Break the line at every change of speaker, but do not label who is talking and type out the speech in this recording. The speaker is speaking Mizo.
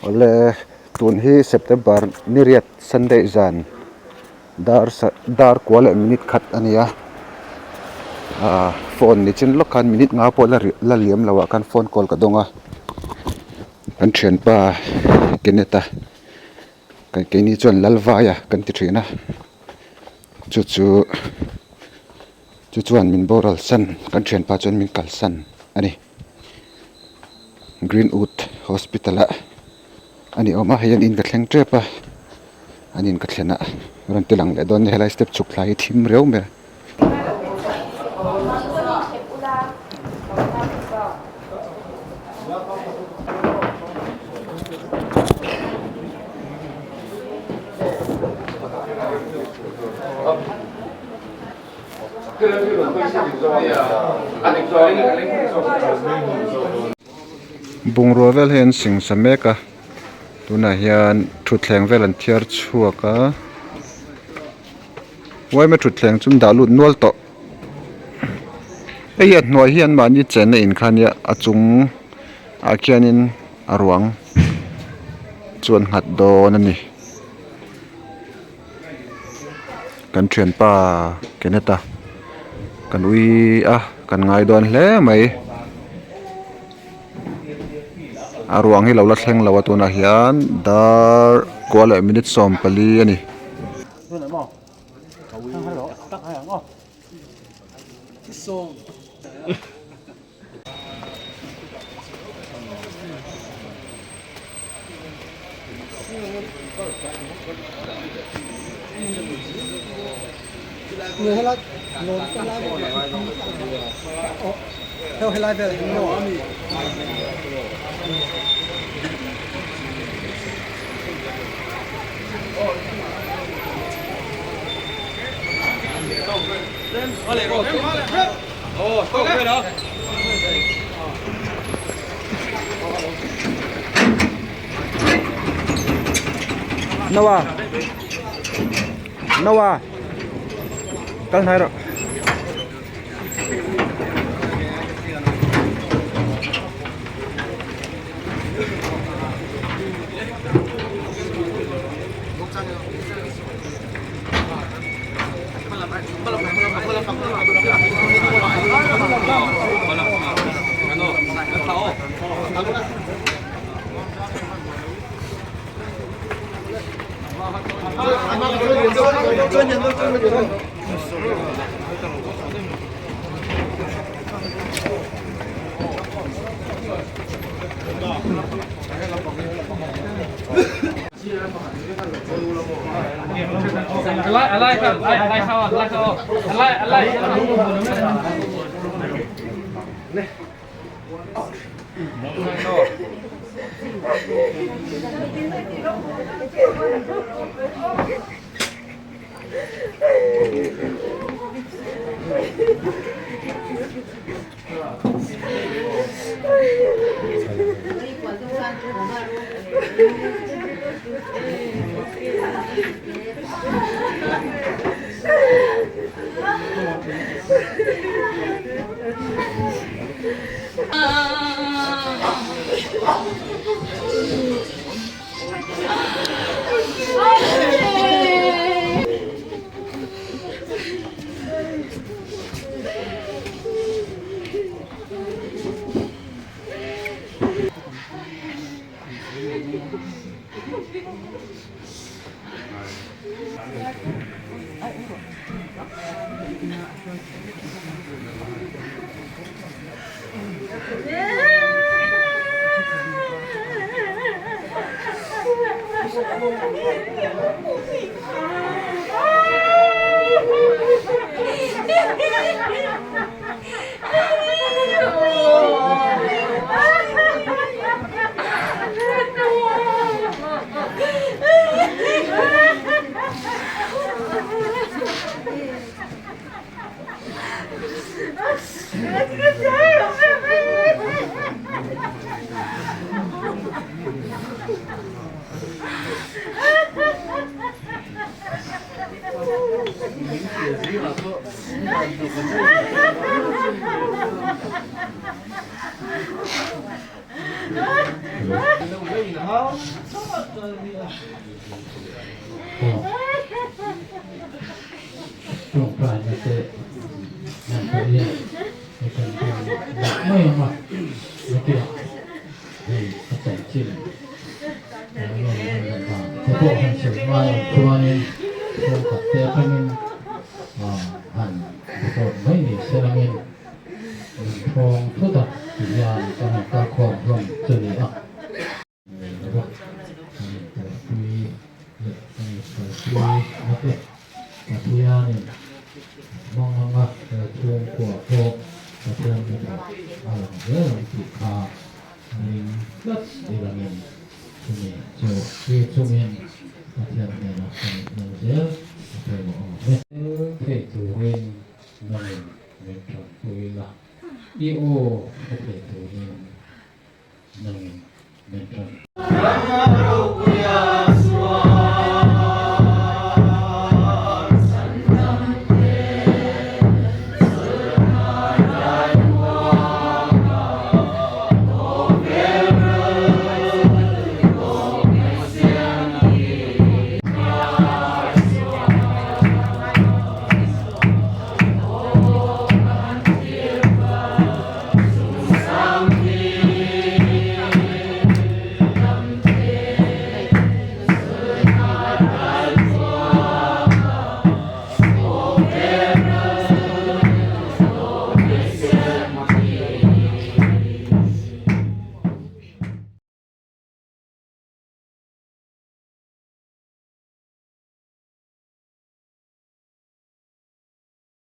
Awle tun hi September ni riat Sunday zan dar dar kua leh minute khat a ni a ah phone ni chin lawk khan minute nga pawh la la liam lo ah khan phone call ka dawng a kan thianpa Kenneth-a keini chuan Lalvaia kan ti thin a chu chu chu chuan min boral san kan thianpa chuan min kalsan a ni. Greenwood hospital ah a ni awm a hei an in ka thleng tep a an in ka thlen ah rawn ti lang leh dawn a ni helai step chhuk thlai hi thim riau mai a. Bungrua vel hi an singsa mek a tunah hian thutthleng vel an thiar chhuak a uaima thutthleng chu an dah lut nual tawh hei hi a hnuai hi anmahni chenna in kha ania a chung ah khianin a ruang chu an nghat dawn a ni. Kan thianpa Kenneth-a kan ui a kan ngai dawn hle mai a ruang hi lo la thleng lo a tunah hian dar kua leh minute 14 a ni. Noah Noah kal hnai rawh.
Tawngtaina te hman pawhin i kan tum dah mai ang a, nakinah hei a chanchin lo lawm an rawn dan te pawh han sawi ngai ang chuanin chhungkhat te atangin han record mai ni se langin min thawng thut a ti hian kan han kalkhawm hlawm chu ni a. Nei lo a, kan inkalpui leh kan inkalpui na te Pathianin hmang anga he chhungkua pawh Pathian hnathawh a lang zel ang tih kha ring tlat ilangin chumi chu ti chungin Pathian hnenah kan inhlan zel a pawimawh ang e. Thei turin nangin min tanpui la, i aw hre thei.